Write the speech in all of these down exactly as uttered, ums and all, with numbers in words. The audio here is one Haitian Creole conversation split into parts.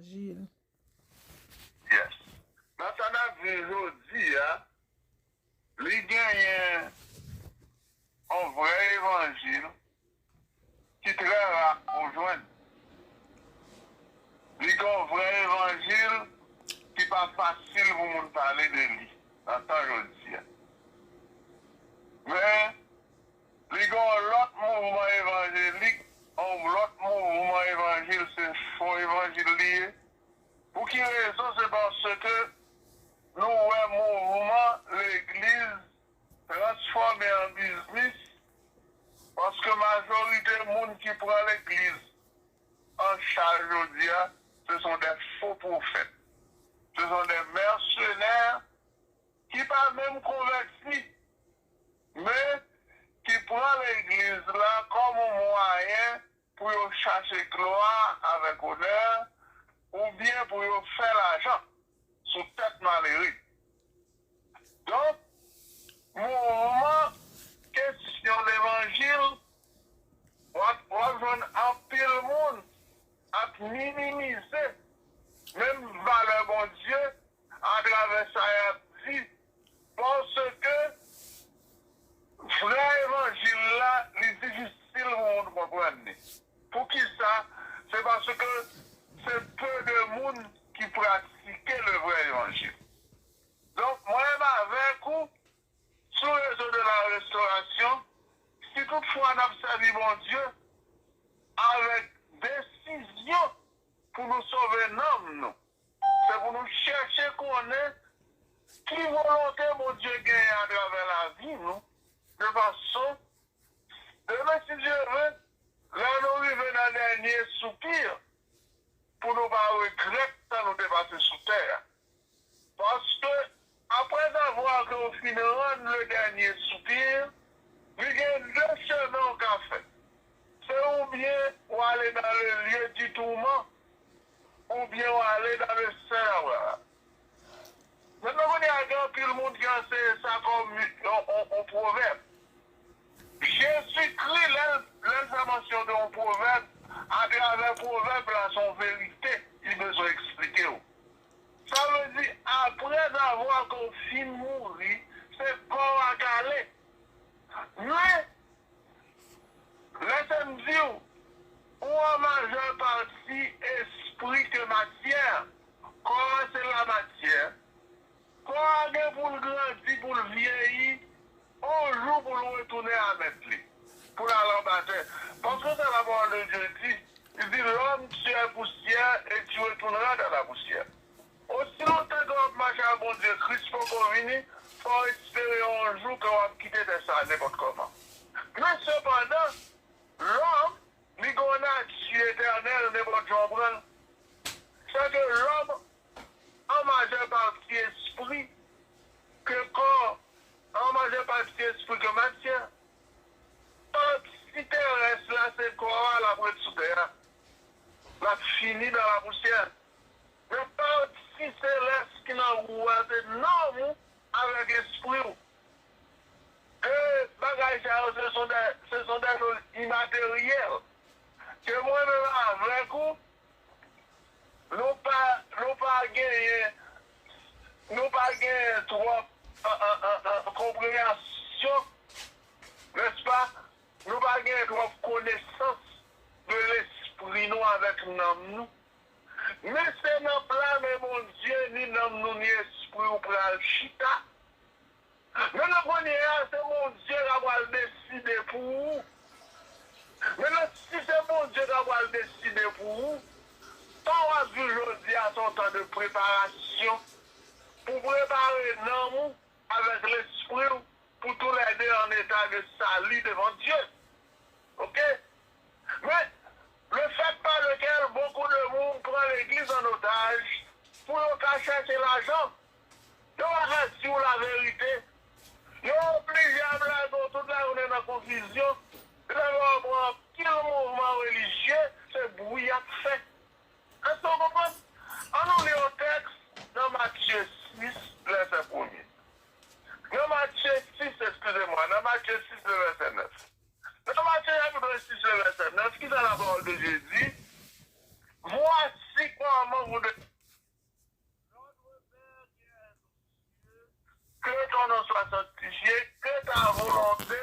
Jil. Yes. Nan sa n ap viv jodi a, li genyen yon vrè evanjil ki trè ra pou jwenn. Li gen yon vrè evanjil ki pa fasil pou moun pale de li nan tan jodi a. Men, li gen yon lòt mouvman evanjelik, yon lòt mouvman evanjil, se fo evanjil li ye. Pou ki rezon? Se paske nou wè mouvman legliz transfòme an biznis, paske majorite moun ki pran legliz an chaj jodi a, ce sont des faux prophètes. Ce sont des mercenaires ki pa menm konvèti, men ki pran legliz la kòm yon mwayen pou yo chache glwa avèk onè, oubyen pou yo fè lajan sou tèt malere. Donk, mouvman kesyon levanjil, w ap, w ap jwenn anpil moun ap minimize menm valè Bondye atravè sa y ap di, paske vrè evanjil la, li difisil pou moun konprann li. Poukisa? Se paske se pe de moun ki pratike le vrè evanjil. Donk, mwen menm avèk ou, sou rezo de la restorasyon, si toutfwa n ap sèvi Bondye avèk desizyon pou nou sove nanm nou, se pou nou chèche konnen ki volonte Bondye genyen atravè lavi nou, de fason, demen, si Dye vle, lè nou rive nan dènye soupi, pou nou pa regrèt tan nou te pase sou tè a. Paske, après avoir ke w fin rann le dernier soupir, li gen de chemen w ka fè. Se oubyen w ale dans le lieu du tourment, oubyen w ale dans le sein labrara. Mentnan, kounye a, gen anpil moun ki anseye sa kòm yon, yon, yon pwovèb. Jezikri, lè l, lè l fè mansyon de yon pwovèb, atravè pwovèb la, se yon verite li bezwen eksplike w. Sa vle di, après avoir ke w fin mouri, se kò w a k ale. Men, lè se m di w, ou an majè pati espri ke matyè, kò a se lamatyè, kò a gen pou l grandi, pou l vyeyi, on jou pou l retounen a mèt li, pou l al anba tè. Paske sa la parole de Dieu di, li di, l'homme tu es poussière et tu retourneras dans la poussière. Osi lontan ke w ap mache ak Bondye, Kris poko vini, fò w espere yon jou ke w ap kite tè sa a nenpòt kòman. Men sepandan, lòm, li gen yon nati etènèl, nenpòt jan w pran l. Sèke lòm, an majè pati espri, ke kò, an majè pati espri ke matyè. Pati terès la, se kò a, l ap ret sou tè a. L ap fini nan lapousyè. Men pati selès ki nan ou a, se nanm ou avèk espri w. De bagay sa yo, se sont des, ce sont des choses immatérielles. Ke mwen menm avèk ou, nou pa, nou pa genyen, nou pa genyen twòp, euh, euh, euh, euh, konpreyansyon, nèspa? Nou pa genyen twòp konesans de lespri nou avèk nanm nou. Men se nan pla men Bondye, ni nanm nou, ni espri w pral chita. Men nan kounye a, se Bondye k ap pral deside pou ou. Men nan, si se Bondye k ap pral deside pou ou, tan w ap viv jodi a, se yon tan de preparasyon pou prepare nanm ou avèk lespri w pou toulède an eta de sali devan Dye. Oke? Men, le fait par lequel beaucoup de moun pran legliz an otaj pou yo ka chèche lajan, yo pa ka di w laverite. Yo oblije ap lage w tout lajounen nan konfizyon. Lè yo pran anpil mouvman relijye, se bri y ap fè. Èske w konprann? Ann nou li yon tèks nan Matye sis, vèsè premye. Nan Matye sis, eskize mwa, nan Matye sis, le vèsè nèf. Nan Matye chapitre six, le vèsè nèf, ki sa la parole de Dieu di? Voici comment Comment vous devez. Notre Père qui es aux cieux, que ton nom soit sanctifié, que ta volonté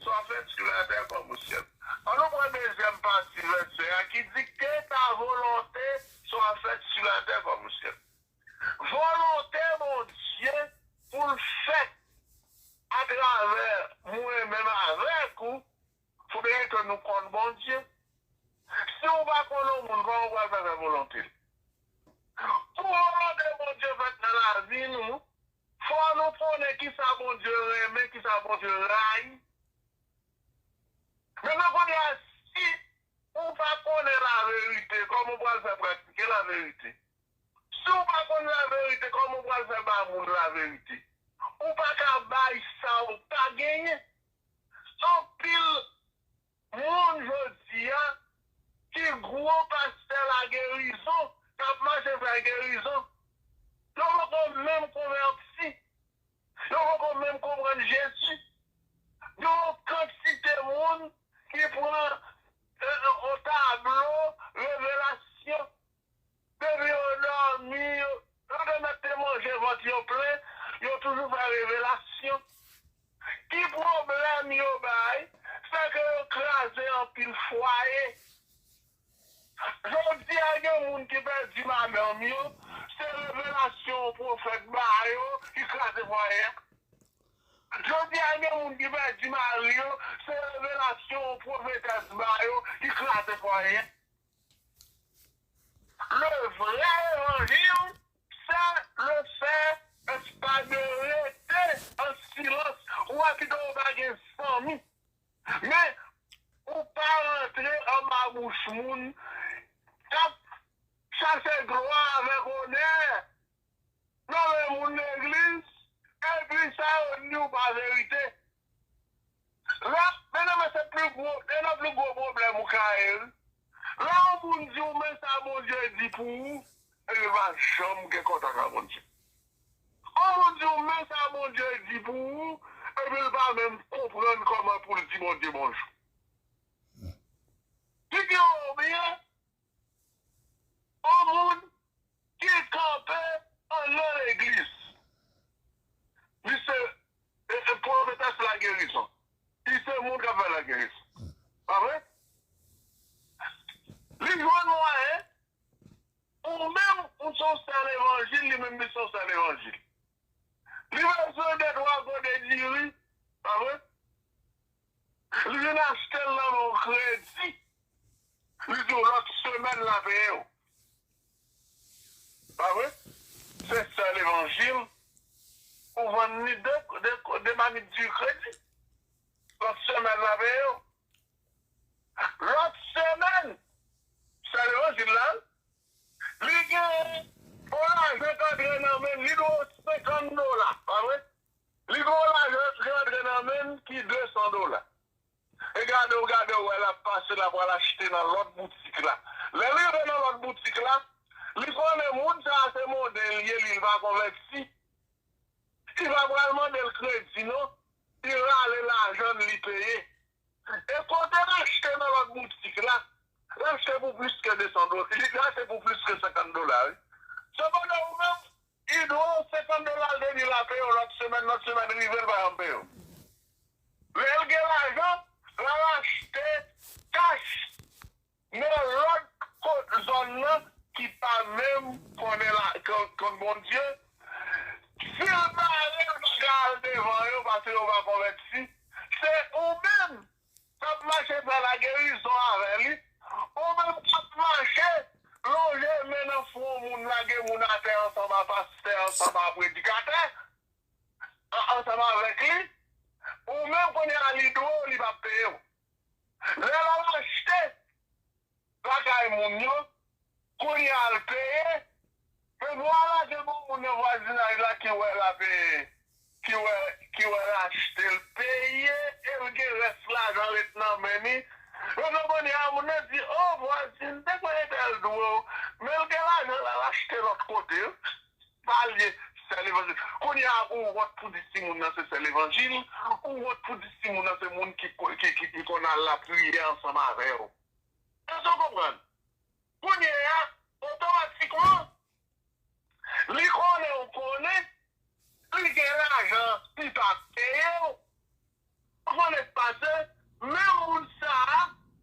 soit faite sur la terre comme au ciel. Ann nou pran dezyèm pati vèsè a ki di, que ta volonté soit faite sur la terre comme au ciel. Volonte Bondye pou l fèt atravè mwen menm avèk ou, fodre ke nou konn Bondye. Si w pa konn yon moun, kòman w pral fè fè volonte l? Pou volonte Bondye fèt nan lavi nou, fò nou konnen kisa Bondye renmen, kisa Bondye rayi. Mentnan kounye a, si ou pa konnen laverite, kòman w pral fè pratike laverite? Si w pa konn laverite, kòman w pral fè ba moun laverite? Ou pa ka bay sa w pa genyen. Anpil moun jodi a ki gwo pastè lagerizon, k ap mache fè gerizon, yo poko menm konvèti. Yo poko menm konprann Jezi. Gen yon kantite moun ki pran yon tablo revelasyon. Depi yo dòmi, yo, yo te mèt te manje vant yo plen, yo toujou fè revelasyon. Ki pwoblèm yo bay? Fè ke yo kraze anpil fwaye. Jodi a, gen moun ki pèdi madanm yo, se revelasyon yon pwofèt ba yo ki kraze fwaye a. Jodi a, gen moun ki pèdi mari yo, se revelasyon yon pwofetès ba yo ki kraze fwaye a. Le vrai évangile, c'est le fait, n'est-ce pas, de rester en silence. Ou wè ki w pa gen zanmi. Men, ou pa rantre anba bouch moun k ap chache glwa avèk onè nan men moun legliz, epi sa yo di w pa verite. La, men non, men se pli gwo, se nan pli gwo pwoblèm ou ka ye, wi. Lè yon moun di w men sa Bondye di pou ou, epi l pa janm gen kontak ak Bondye. Yon moun di w men sa Bondye di pou ou, epi l pa menm konprann kòman pou l di Bondye bonjou. Figi w byen, yon moun ki kanpe anndan legliz. Li se, e, e, pwofetès lagerizon. Li se moun k ap fè lagerizon. Pa vre? Li jwenn mwayen, ou menm, ou se yon sè levanjil, li menm, li se yon sè levanjil. Li bezwen de twa gode diri, pa vre? Li vin achte l nan men w kredi. Li di w lòt semèn l a peye w. Pa vre? Se sè levanjil. Ou vann li de, de, de mamit diri kredi. Lòt semèn l a peye w. Lòt semèn, sè levanjil la, li gen yon lajan k antre nan men l, li dwe w senkant dola, pa vre? Li gen yon lajan k antre nan men l ki de san dola. E gade w, gade w, wè l ap pase, l ap pral achte nan lòt boutik la. Lè l rive nan lòt boutik la, li konnen moun sa a se monde l ye, li, li pa konvèti. Li pa pral mande l kredi, non. Li rale lajan l, li peye. E kote l achte nan lòt boutik la, l achte pou plis ke de san dola. Li achte pou plis ke senkant dola, wi. Sepandan, ou menm, li dwe w senkant dola, l te di l a peye w lòt semèn, lòt semèn rive, l pa janm peye w. Lè l gen lajan, l al achte kach nan lòt kot zòn nan ki pa menm konnen la, konn, konn Bondye. Si l bare, l pa ka al devan yo, paske yo pa konvèti. Se ou menm k ap mache fè lagerizon avè li. Ou menm k ap mache lonje men nan fwon moun, lage moun atè ansanm a pastè, ansanm a predikatè, an-, ansanm avèk li. Ou menm kounye a li dwe w, li p ap peye w. Lè l al achte lakay moun yo, kounye a l peye, men vwala gen bon moun nan vwazinaj la ki wè l ap, ki wè, ki wè l achte, l peye, e l gen rès lajan ret nan men li. Yo nan kounye a, moun nan di, o, vwazin, m te kwè entèl dwe w, men l gen lajan l al achte lòt kote, wi. Sa l ye, sè levanjil. Kounye a, ou wont pou di timoun nan se sè levanjil, ou wont pou di timoun nan se moun ki, ki, ki, ki konn al lapriyè ansanm avè w. Èske w konprann? Kounye a, otomatikman, otomatikman, li konnen ou konnen, li gen lajan, li pa peye w. Ou konnen k pase, menm moun sa a,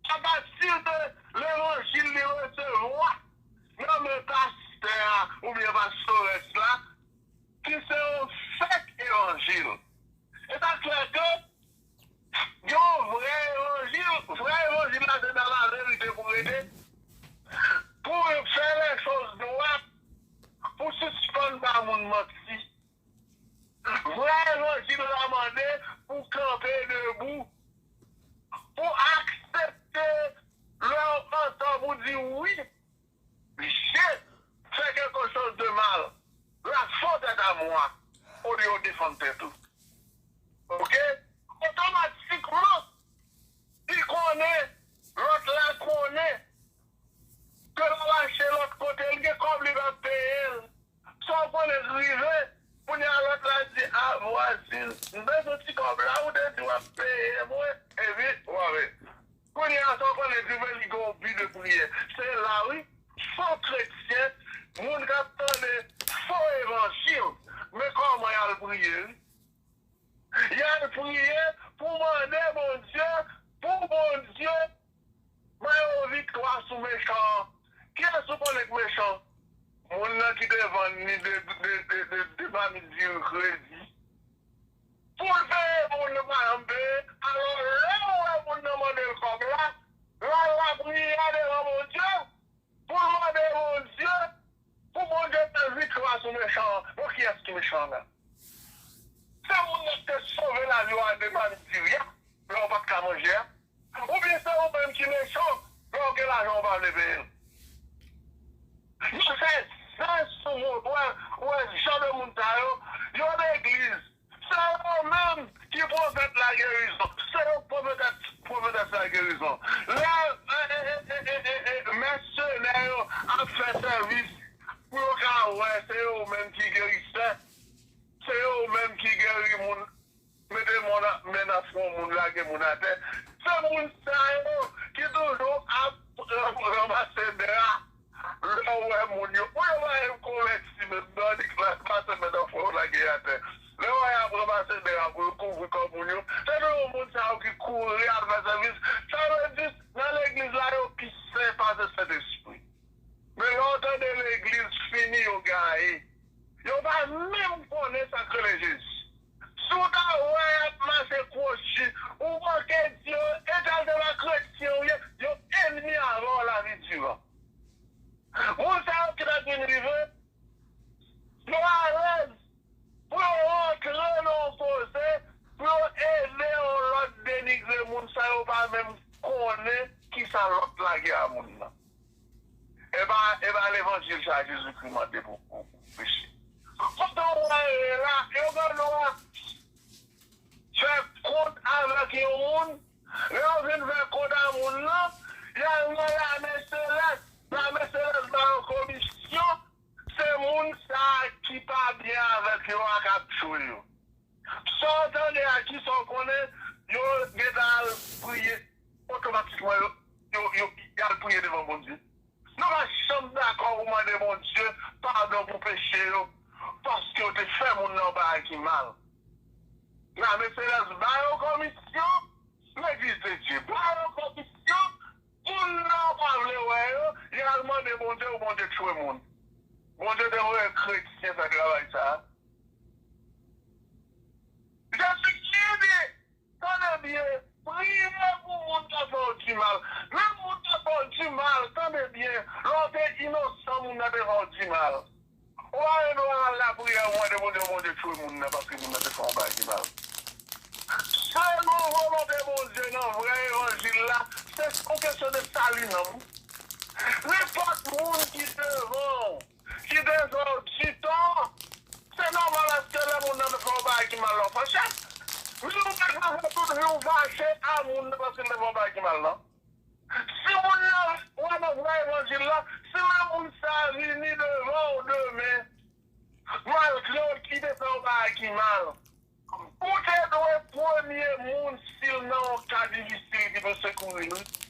apati de levanjil li resevwa nan men pastè a oubyen pastores la, ki se yon fèk evanjil. E sa k fè ke gen yon vrè evanjil, vrè evanjil la se nan laverite pou rete, pou fè lèchòz dwat, pou sispann ba moun manti. Vrè evanjil la mande pou kanpe debou, pou aksepte lè w an tò pou di wi, j'ai fait quelque chose de mal, la faute est à moi, olye w defann tèt ou. Oke? Otomatikman, li konnen, lòt la konnen, ke l al achte lòt kote, l gen kòb li p ap peye l. Sa w konnen k rive, kounye a lòt la di, a vwazin, m bezwen ti kòb la, ou te di w ap peye mwen, epi, w a wè. Kounye a sa w konnen k rive, li gen yon bi de priyè. Se la wi, fo kretyen, moun k ap tande fo evanjil, men kòman y al priye wi. Y al priye pou mande Bondye, pou Bondye bay yon viktwa sou mechan an. Kiyès ou konnen k mechan? Moun nan ki te vann li de, de, de, de, de mamit diri kredi. Pou l peye moun nan pa janm peye. Alò, lè w wè moun nan mande l kòb la, l al lapriyè devan Bondye. Pou l mande Bondye, pou Bondye bay viktwa sou mechan an. Bon, kiyès ki mechan an la? Se moun nan ki te sove lavi w a de mamit diri a, lè w pa t ka manje a? Oubyen se ou menm ki mechan, lè w gen lajan ou pa vle peye l? Yo fè zen sou moun. Ou wè, ou wè jan de moun sa yo, yo legliz. Se yo menm ki pwofèt lagerizon. Se yo pwofetès, pwofetès lagerizon. Lè, e, e, e, e, e, e, mèsenè yo ap fè sèvis pou yo ka wè se yo menm ki gerisè, se yo menm ki geri moun, mete men nan, men nan fwon moun, lage moun atè. Se moun sa yo ki toujou ap ranmase dra. Lè w wè moun yo, pou yo pa menm konvèti menm non, li klas pase men nan fwon lage atè. Lè w wè y ap ranmase dra pou yo kouvri kò moun yo, se toujou moun sa yo ki kouri al fè sèvis. Sa vle di, nan legliz la, yo pi sen pase Sentespri. Men lè w tande legliz fini, yo gaye. Yo pa menm konnen sa k rele Jezi. Si w ta wè y ap mache kwochi, ou manke di yo, e tèl se pa kretyen w ye, yo ènmi avè w lavi divan. Moun sa yo ki ta vin rive, yo alèz pou yo rantre nan yon koze, pou yo ede yon lòt denigre moun sa yo pa menm konnen kisa lòt la gen a moun nan. E pa, e pa levanjil sa Jezikri mande pou, pou, pou preche. Kote w wè la, yo gen dwa fè kont avèk yon moun, lè yo vin fè kont a moun nan, y al nan lame selès, lame selès ba yo komisyon, se moun sa a ki pa byen avèk yo a k ap tchwe yo. Sa w tande a, kisa w konnen, yo gentan al priye, otomatikman yo, yo, yo, y al priye devan Bondye. Nou pa janm dakò pou mande Bondye padon pou peche yo, paske yo te fè moun nan yon bagay ki mal. Lame selès ba yo komisyon, legliz de Dye ba yo komisyon, moun nan pa vle wè yo, y al mande Bondye, ou Bondye tchwe moun. Bondye te voye kretyen fè travay sa a. Jezi ki di, tande byen, priye pou moun k ap fè w di mal. Menm moun k ap fè w di mal, tande byen, lè w te inosan, moun nan te fè w di mal. Ou pa gen dwa al lapriyè, ou mande Bondye, Bondye tchwe moun nan paske moun nan te fè w bagay ki mal. Sèl yon volonte Bondye nan vrè evanjil la, se yon kesyon de sali nanm. Nenpòt moun ki devan w, ki devan w di tò, se nòmal paske lè moun nan fè yon bagay ki mal la, w fache. Men ou pa ka fè tout vi w fache a moun nan paske l te fè yon bagay ki mal la. Si moun nan, ou nan vrè evanjil la, si menm moun sa a vini devan w demen, malgre w ki te fè yon bagay ki mal, ou te dwe premye moun, si l nan yon ka difisil, ki pou sekouri l, wi.